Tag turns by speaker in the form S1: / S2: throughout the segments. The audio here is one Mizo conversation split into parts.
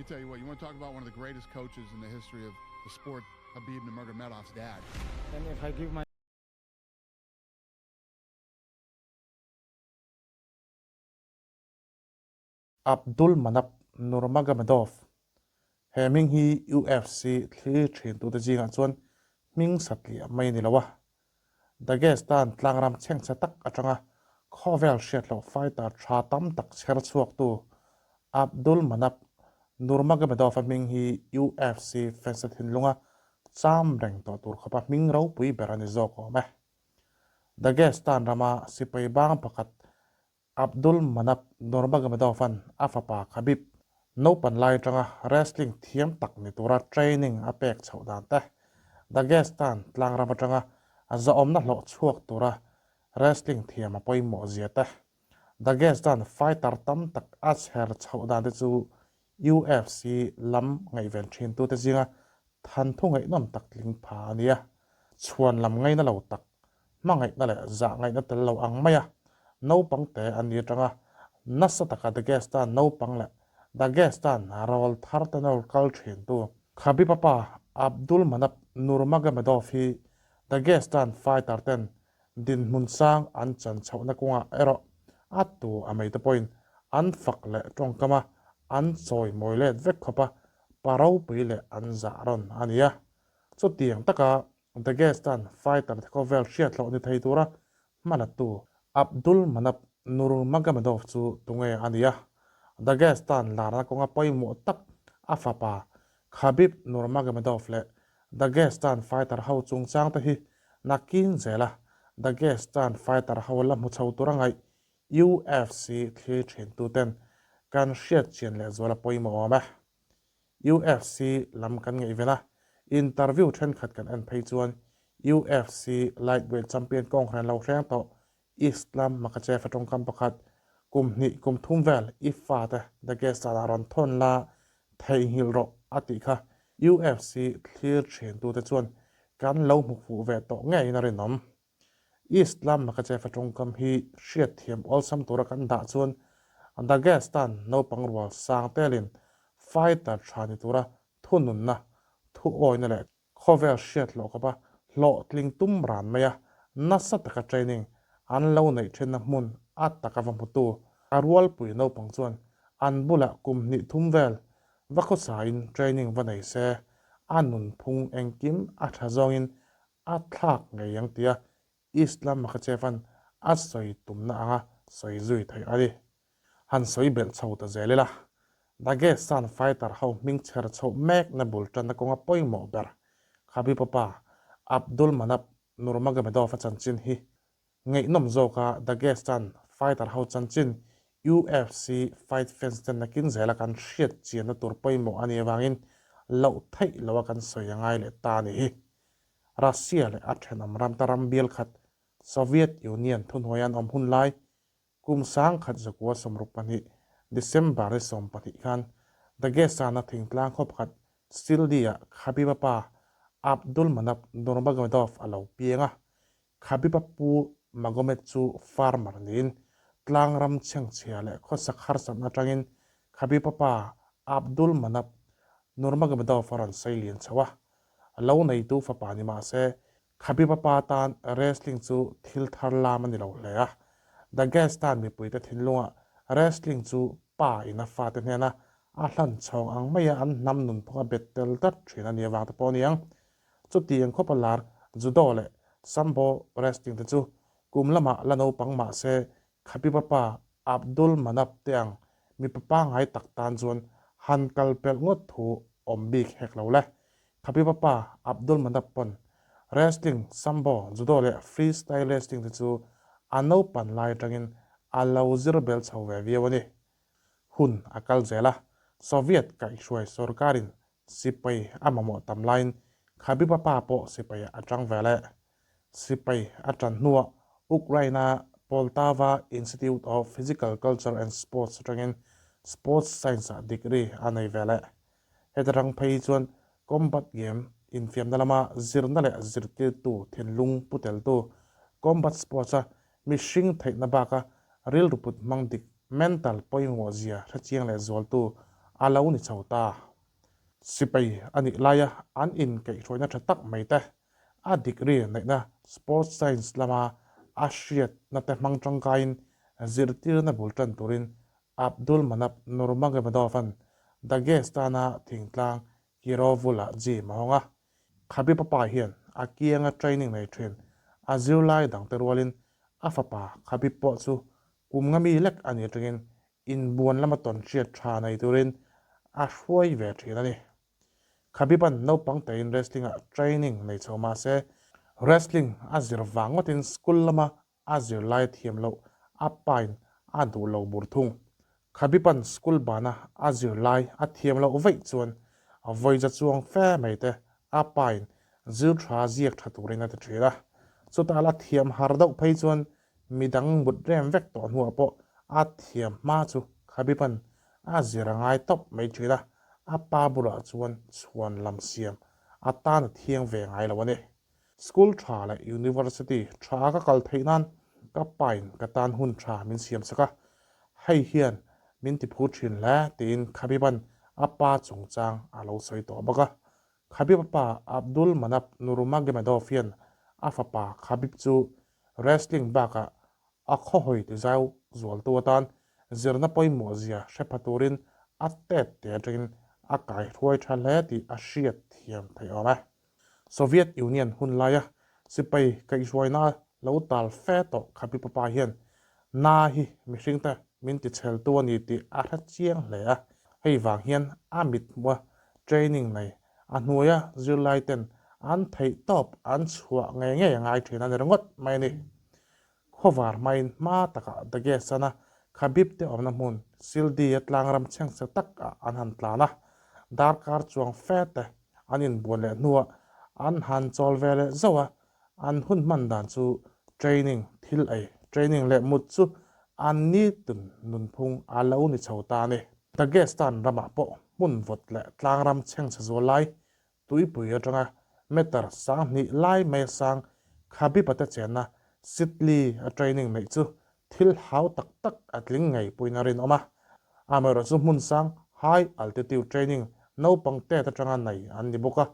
S1: me tell you what, you want to talk about one of the greatest coaches in the history of the sport, Khabib Nurmagomedov's dad.
S2: And if I give my
S3: Abdul Manap Nurmagomedov, He hming hi UFC thlir thintute zingah chuan hming satliah mai a ni lo a. Dagestan tlangram chhengchhe tak atanga khawvel hriatloh fighter tha tam tak chher chhuaktu Abdul Manap Nurmagomedov-a hming hi UFC fans-te thinlunga cham reng tawh tur khawpa hming ropui ber a ni zawk awm e. Dagestan rama sipai bang pakhat Abdul Manap Nurmagomedov-a'n a fapa Khabib naupan lai atanga wrestling thiam tak ni tura training a pek chhoh dan te, Dagestan tlangram atanga zahawmna hlawh chhuak tura wrestling thiam a pawimawh zia te, Dagestan fighter tam tak a chher chhoh dan te chu UFC lam ngaihven thintute zinga thanthu ngaihnawm tak tling pha a ni a, chhuan lam ngaina lo tak hmangaihna leh zah ngaihna tel lo ang maia naupang te an ni atanga nasa taka Dagestan naupang leh Dagestan rawl thar te nawr kal thintu Khabib-a pa Abdulmanap Nurmagomedov hi Dagestan fighter ten dinhmun sang an chan chhohna kawngah erawh a tu a mei te pawhin an fak leh tawngkama an chawi mawi let vek khawpa pa ropui leh an zah rawn a ni a. Chutiang taka Dagestan fighter te khawvel hriatloh ni thei tura hmalatu Abdul Manap Nurmagomedov chu tunge a ni a, Dagestan larna kawnga pawimawh tak a fapa Khabib Nurmagomedov leh Dagestan fighter ho chungchang te hi nakin zela Dagestan fighter ho la hmu chho tura ngaih UFC thlir thintu ten kan hriatchian lehzual a pawimawh awm e. UFC lam kan ngaihven a, interview thenkhat kan en phei chuan UFC lightweight champion kawnghren lo hreng tawh Islam Makhachev a tawngkam pakhat, Kum hnih kum thum vel i fate Dagestan ah rawn thawn la theihnghilh rawh a tih kha UFC thlir thintute chuan kan lo hmu fuh ve tawh ngeiin a rinawm. Islam Makhachev a tawngkam hi hriatthiam awlsam tura kan dah chuan Dagestan naupang rual sang telin fighter tha ni tura thununna, thuawina leh khawvel hriat hlawh khawpa hlawhtling tum ran maia nasa taka training an lo neih thenna hmun a taka va hmutu a rualpui naupang chuan an bulah kum hnih thum vel va khawsain training va nei se a nunphung engkim a tha zawngin A thlak ngei ang tia Islam Makhachev-a'n a sawi tumna anga sawi zui theih a ni. Han sawi belh chho ta zel ila, Dagestan fighter ho hming chher chhoh mekna bul tanna kawnga pawimawh ber Khabib-a pa Abdulmanap Nurmagomedov-a chanchin hi Ngaihnawm zawka Dagestan fighter ho chanchin UFC fight fans ten nakin zela kan hriat chianna tur pawimawh a nih avangin loh theih loa kan sawi a ngai leh ta a nih hi. Russia leh a thenawm ram ta ram bial khat Soviet Union thuhnuaia an awm hun lai kum 1962 December ni 12 khan Dagestan-a thingtlang khaw pakhat Sildi-ah Khabib-a pa Abdulmanap Nurmagomedov a lo piang a, Khabib-a pu Magomed chu farmer niin tlangram chhengchhia leh khawsak harsatna atangin Khabib-a pa Abdul Manap Nurmagomedov a rawn sawi lian chho a. Lo neitu fapa ni mah se, Khabib-a pa tan wrestling chu thil thar lam a ni lo hle a. Dagestan mipuite thinlungah wrestling chu pa in a fate hnena a hlan chhawng ang maia an hnam nunphung a bet tel tlat thin a nih avang te pawh a ni ang. Chutiang khawpa lar Judo leh Sambo wrestling te chu kum lamah la naupang mah se Khabib-a pa Abdul Manap te ang mipa pangngai tak tan chuan han kal pelh ngawt thu awm bik hek lo le. Khabib-a pa Abdul Manap pawn wrestling, Sambo, Judo leh Freestyle wrestling te chu a naupan lai atangin a lo zir bel chho ve viau a ni. Hun a kal zel a, Soviet kaihhruai sorkarin Sipai a mamawh tam laiin Khabib-a pa pawh sipai a tang ve leh. Sipai a tan hnuah Ukraine-a Poltava Institute of Physical Culture and Sports atangin Sports Science-ah degree a nei ve leh. Heta rang phei hi chuan combat game infiamna lama zirna leh zirtirtu thinlung pu teltu combat sports-a mihring theihna baka rilru put hmang dik mental pawimawh zia hrechiang leh zualtu a lo ni chho ta. Sipai a nih laia an inkaihhruaina tha tak mai te, a degree neihna Sports Science lama a hriatna te hmang tangkaiin zirtirna bul tan turin Abdulmanap Nurmagomedov-a'n Dagestan-a thingtlang Kirovul-ah gym a hawng a. Khabib-a pa hian a kianga training nei thin a zirlai dangte rualin a fapa Khabib pawh chu kum nga mi lek a nih atangin inbuan lama tawn hriat tha nei turin a hruai ve thin a ni. Khabib-a'n naupang tein wrestling-ah training nei chho mah se, wrestling a zir vang ngawtin school lama a zirlai thiam loh a pain a duh lo bur thung. Khabib-a'n school bana a zirlai a thiam loh veih chuan vawiza chuang fe mai te a pain zir tha ziak tha turin a ti thin a. Chutah la thiam har deuh phei chuan midang mut rem vek tawh hnuah pawh a thiam hma chu Khabib-a'n a zir a ngai tawp mai thin a, a pa bulah chuan chhuan lam siam a tan a thiang ve ngai lo a ni. School tha leh University tha ka kal theih nan ka pain ka tan hun tha min siam sak a, hei hian min ti phur thin hle tiin Khabib-a'n a pa chungchang a lo sawi tawh bawk a. Khabib-a pa Abdul Manap Nurmagomedov hian a fapa Khabib chu wrestling bakah a khawhawi ti zau zualtu atan zirna pawimawh zia hre pha turin a tet te atangin a kaihruai tha hle tih a hriat thiam theih awm e. Soviet Union hun laia sipai kaihhruaina lo tal fe tawh Khabib pa hian Na hi mihringte min tichheltu a ni tih a hre chiang hle a, hei vang hian a mit hmuha training nei a hnuaia zirlaiten an theih tawp an chhuah ngei ngei a ngai thin a ni ringawt mai a ni. Khawvar hmain hma takah Dagestan-a Khabib te awmna hmun Sildi-a tlangram chhengchhe takah an han tlan a, darkar chuang fe te an inbuan leh hnuah an han chawl ve leh zauh a, an hun hman dan chu training thil ei, training leh mut chu an nitin nunphung a lo ni chho ta a ni. Dagestan ramah pawh hmun vawt leh tlangram chhengchhe zual lai Tuipui atanga meter 2000 lai mai sang Khabib-a te chenna Sidley a training neih chu thil hau tak tak a tling ngei puiin a rinawm a. Amaherawhchu hmun sang high altitude training naupang tet atanga nei an ni bawk a.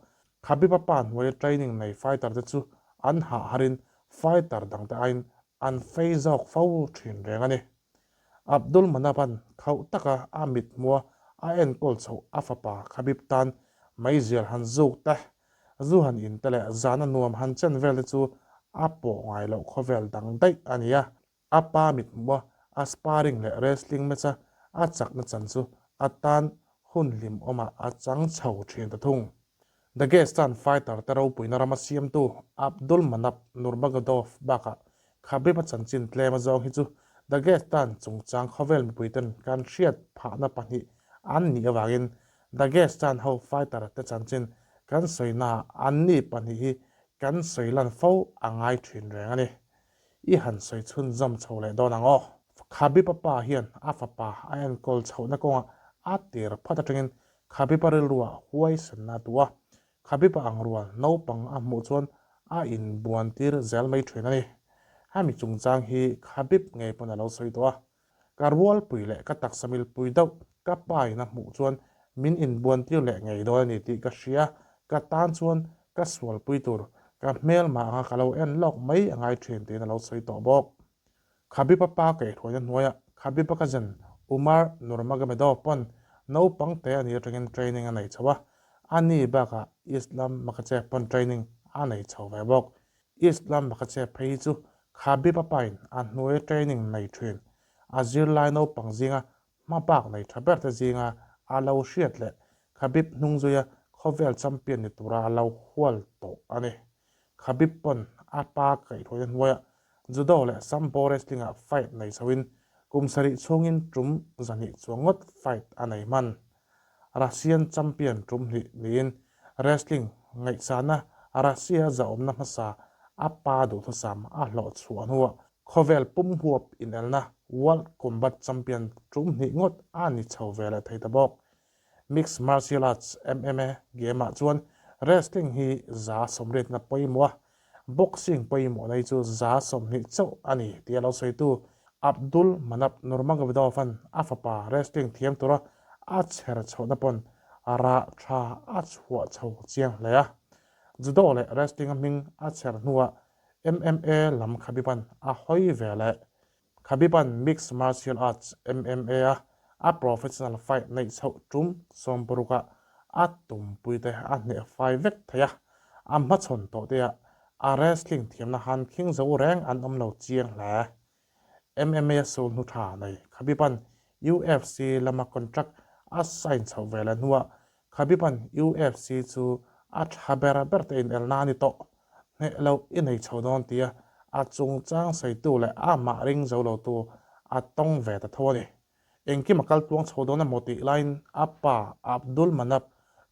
S3: Khabib-a pa hnuaia training nei fighter te chu an hah harin fighter dangte aiin an fei zawk fo thin reng a ni. Abdul Manapan khauh taka a mithmua a enkawl chhoh a fapa Khabib tan meizial han zuk te, zu han in te leh zana nuam han chen vel te chu a pawh ngai loh khawvel dang daih a ni a. A pa mithmua a sparring leh wrestling match a a chakna chan chu a tan hun hlimawmah a chang chho thin ta thung. Dagestan fighter te ropuina rama siamtu Abdul Manap Nurmagomedov bakah Khabib-a chanchin tlem a zawng hi chu Dagestan chungchang khawvel mipuiten kan hriat phahna pahnih an nih avangin Dagestan ho fighter te chanchin kan sawinaah anni pahnih hi kan sawi lan fo a ngai thin reng a ni. I han sawi chhunzawm chho leh dawn ang aw. Khabib-a pa hian a fapa a enkawl chhohna kawngah a tir phawt atangin Khabib-a rilruah huaisenna a duh a, Khabib-a ang rual naupang a hmuh chuan a inbuan tir zel mai thin a ni. Hemi chungchang hi Khabib ngei pawn a lo sawi tawh a, Ka rualpui leh ka taksa milpui deuh ka pain a hmuh chuan min inbuan tir leh ngei dawn a ni tih ka hria, ka tan chuan ka sualpui tur ka hmelma anga ka lo en lawk mai a ngai thin tiin a lo sawi tawh bawk. Khabib-a pa kaihhruaina hnuaiah Khabib-a cousin Umar Nurmagomedov pawn naupang te a nih atangin training a nei chho a, a ni bakah Islam Makhachev pawn training a nei chho ve bawk. Islam Makhachev phei hi chu Khabib-a pain a hnuaia training nei thin, a zirlai naupang zinga hma bak nei tha ber te zinga a lo hriat leh Khabib hnung zuia khawvel champion ni tura a lo hual tawh a ni. Khabib pawn a pa kaihhruaina hnuaiah Judo leh Sambo wrestling-ah fight nei chhoin kum sarih chhungin tum zahnih chuang ngawt fight a nei hman. Russian champion tum hnih niin wrestling ngaihsana Russia zahawmna hmasa a pa duhthusam a hlawh chhuah hnuah khawvel pum huap inelna World Combat Champion tum hnih ngawt a ni chho ve leh thei ta bawk. Mixed Martial Arts, MMA, game-ah chuan wrestling hi 80% pawimawh a, boxing pawimawhna hi chu 20% chauh a ni tia lo sawitu Abdul Manap Nurmagomedov-a'n a fapa wrestling thiam tura a chher chhohna pawn rah tha a chhuah chho chiang hle a. Judo leh wrestling a hming a chher hnuah MMA lam Khabib-a'n a hawi ve leh. Khabib-a'n Mixed Martial Arts, MMA, a a professional fight neih chhoh tum 60ah a tumpuite a hneh fai vek thei a, a hmachhawn tawh teah a wrestling thiamna han khing zo reng an awm lo chiang hle. MMA sul hnu tha nei Khabib-a'n UFC lama contract a sign chhoh ve leh hnuah Khabib-a'n UFC chu a tha ber ber te inelna a ni tawh. Hneh loh i nei chho dawn tia a chungchang sawitu leh amah ring zo lotu a tawng ve ta tho a ni. Engkim a kal tluang chho dawn emaw tih laiin a pa Abdul Manap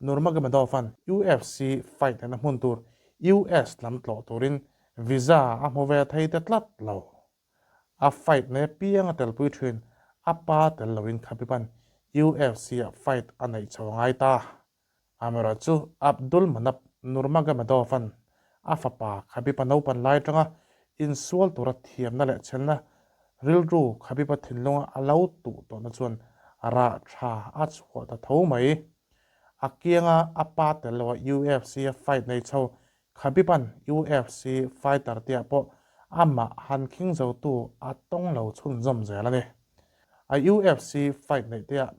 S3: Nurmagomedov-a'n UFC fight nena hmun tur US lam tlawh turin visa a hmu ve thei te tlat lo. A fight ne piang a telpui thin, a pa tel loin Khabib-a'n UFC-ah fight a neih chho a ngai ta. Amaherawhchu Abdul Manap Nurmagomedov-a'n a fapa Khabib-a naupan lai atanga insual tura thiamna leh chhelna rilru Khabib-a thinlunga a lo tuh tawhna chuan rah tha a chhuah ta tho mai. A kianga a pa tel loa UFC-a fight nei chho Khabib-a'n UFC fighter tia pawh amah han khing zotu a tawng lo chhunzawm zel a ni. A UFC fight neih teah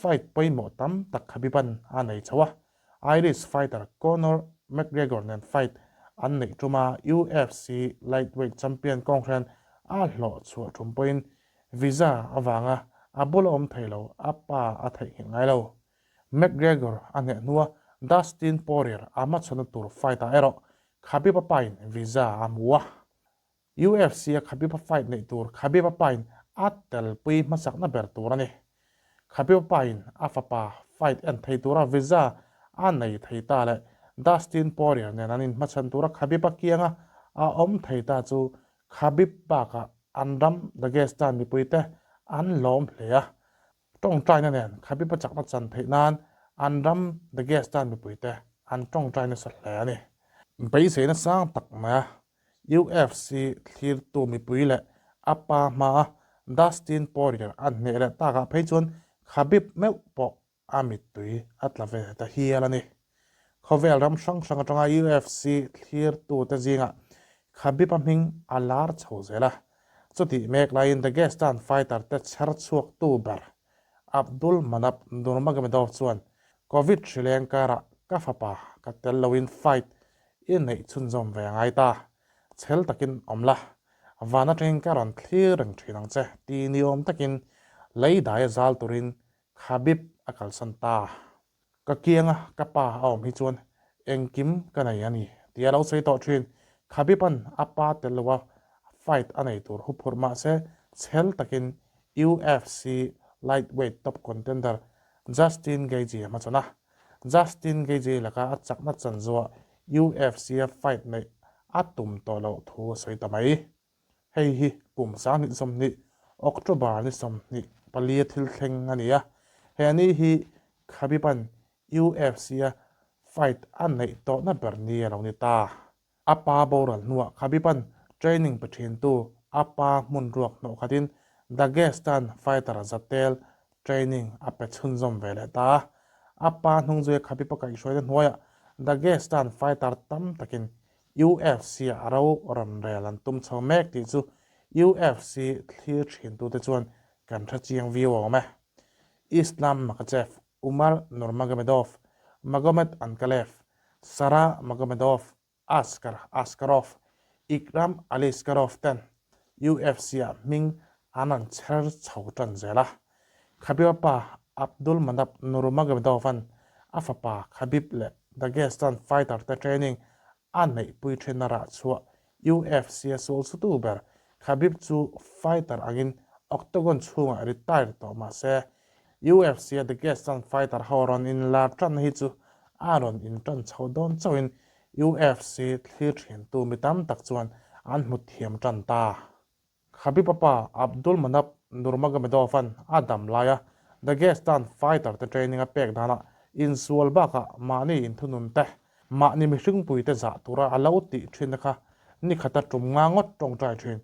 S3: fight pawimawh tam tak Khabib-a'n a nei chho a, Irish fighter Conor McGregor nen fight an neih ṭuma UFC lightweight champion kawnghren a hlawh chhuah ṭum pawhin visa avanga a bula awm thei lo a pa a theihnghilh ngai lo. McGregor a hneh hnua Dustin Poirier a hmachhawnna tur fight-ah erawh Khabib-a pain visa a hmu a. UFC-a Khabib-a fight neih tur Khabib-a pain a telpui hmasakna ber tur a ni. Khabib-a pain a fapa fight en thei tura visa a nei thei ta leh Dustin Poirier nen an inhmachhan tura Khabib-a kianga a awm thei ta chu Khabib bakah an ram Dagestan mipuite an lawm hle a. Tawngtaina nen Khabib-a chakna chan theih nan an ram Dagestan mipuite an tawngtai nasa hle a ni. Beiseina sang tak maia UFC thlirtu mipui leh a pa hmaa Dustin Poirier a hneh leh takah phei chuan Khabib meuh pawh a mittui a tla ve ta hial a ni. Khawvel ram hrang hrang atanga UFC thlirtute zingah Khabib-a hming a lar chho zel a. Chutih mek laiin Dagestan fighter te chher chhuaktu ber Abdul Manap Nurmagomedov chuan Covid hrileng karah ka fapa ka tel loin fight i neih chhunzawm ve a ngai ta. Chhel takin awm la, van atangin ka rawn thlir reng thin ang che ti niawm takin lei dai a zal turin Khabib a kalsan ta. Ka kianga ka pa a awm hi chuan engkim ka nei a ni tih a lo sawi tawh thin. Khabib-a'n a pa tel loa fight a nei tur huphurh mah se chhel takin UFC lightweight top contender Justin Gaethje a hmachhawn a. Justin Gaethje laka a chakna chanzuah UFC-a fight neih a tum tawh loh thu a sawi ta mai. Hei hi kum 2020 October ni 24 a thil thleng a ni a, he ni hi Khabib-a'n UFC-a fight a neih tawhna ber ni a lo ni ta. A pa boral hnuah Khabib-a'n training pe thintu a pa hmun ruak hnawh khatin Dagestan fighter Zatel training a pe chhunzawm ve leh ta a. A pa hnung zuia Khabib-a kaihhruaina hnuaiah Dagestan fighter tam takin UFC-ah ro rawn rel an tum chho mek tih chu UFC thlir thintute chuan kan hre chiang viau awm e. Islam Makhachev, Umar Nurmagomedov, Magomed Ankalaev, Sara Magomedov, Askar Askarov, Ikram Aliskerov ten UFC-ah hming an rawn chher chho tan zel a. Khabib-a pa Abdulmanap Nurmagomedov-a'n a fapa Khabib leh Dagestan fighter te training a neihpui thin a rah chhuah UFC-a sual sutu ber Khabib chu fighter angin octagon chhungah retire tawh mah se UFC-a Dagestan fighter ho rawn inlar tan hi chu a rawn intan chho dawn chauhin UFC thlir thintu mi tam tak chuan an hmu thiam tan ta. Khabib-a pa Abdulmanap Nurmagomedov-a'n a dam laia Dagestan fighter te training a pek danah insual bakah mahni inthunun te, mahni mihringpuite zah tura a lo tih thinna kha nikhata tum nga ngawt tawngtai thin.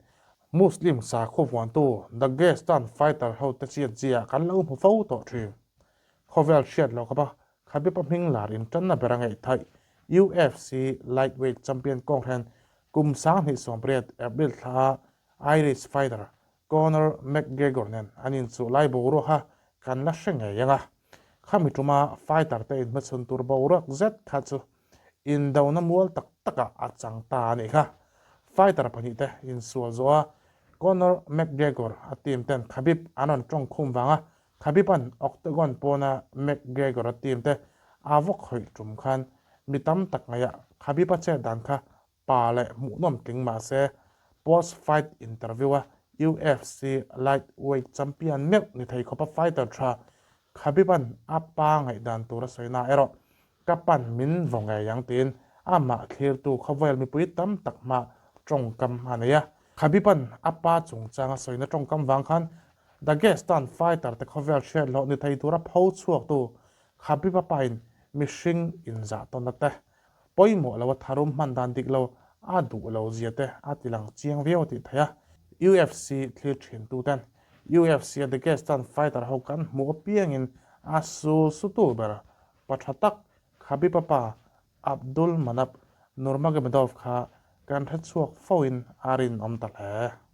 S3: Muslim sakhaw vuantu Dagestan fighter ho te chiat ziah kan lo hmu fo tawh thin. Khawvel hriat loh khawpa Khabib-a hming lar intanna ber a ngaih thaih. UFC lightweight champion kawng hian kum 2018 April thla a Irish fighter Conor McGregor nen an inchuh lai boruak kan la hre ngei ang a. Khami tuma fighter te inhmachhawn tur boruak zet kha chu indona mual tak takah a chang ta a nih kha. Fighter pahnihte insual zawh a Conor McGregor a team ten Khabib an rawn tawng khum vanga Khabib-a'n Octagon pawna McGregor-a team te a vawk khawih tum khan mi tam tak ngaihah Khabib-a chet dan kha pa leh hmuhnawm tling mah se post-fight interview-a UFC lightweight champion meuh ni thei khawpa fighter tha Khabib-a'n a pa ngaihdan tur a sawi na erawh ka pan min vaw ngei ang tiin amah thlirtu khawvel mipui tam tak hmah tawngkam a nei a. Khabib-a'n a pa chungchang a sawina tawngkam vang khan Dagestan fighter te khawvel hriat loh ni thei tura pho chhuaktu Khabib-a pain mihring inzah tawnna te pawimawh lo a tharum hman dan dik lo a duh lo zia te a ti lang chiang viau tih theih a. UFC thlir thin tu ten UFC a Dagestan fighter ho kan hmuh apiangin a sul sutu ber pa tha tak Khabib-a pa Abdul Manap Nurmagomedov kha kan hre chhuak fo in a rinawm ta hle.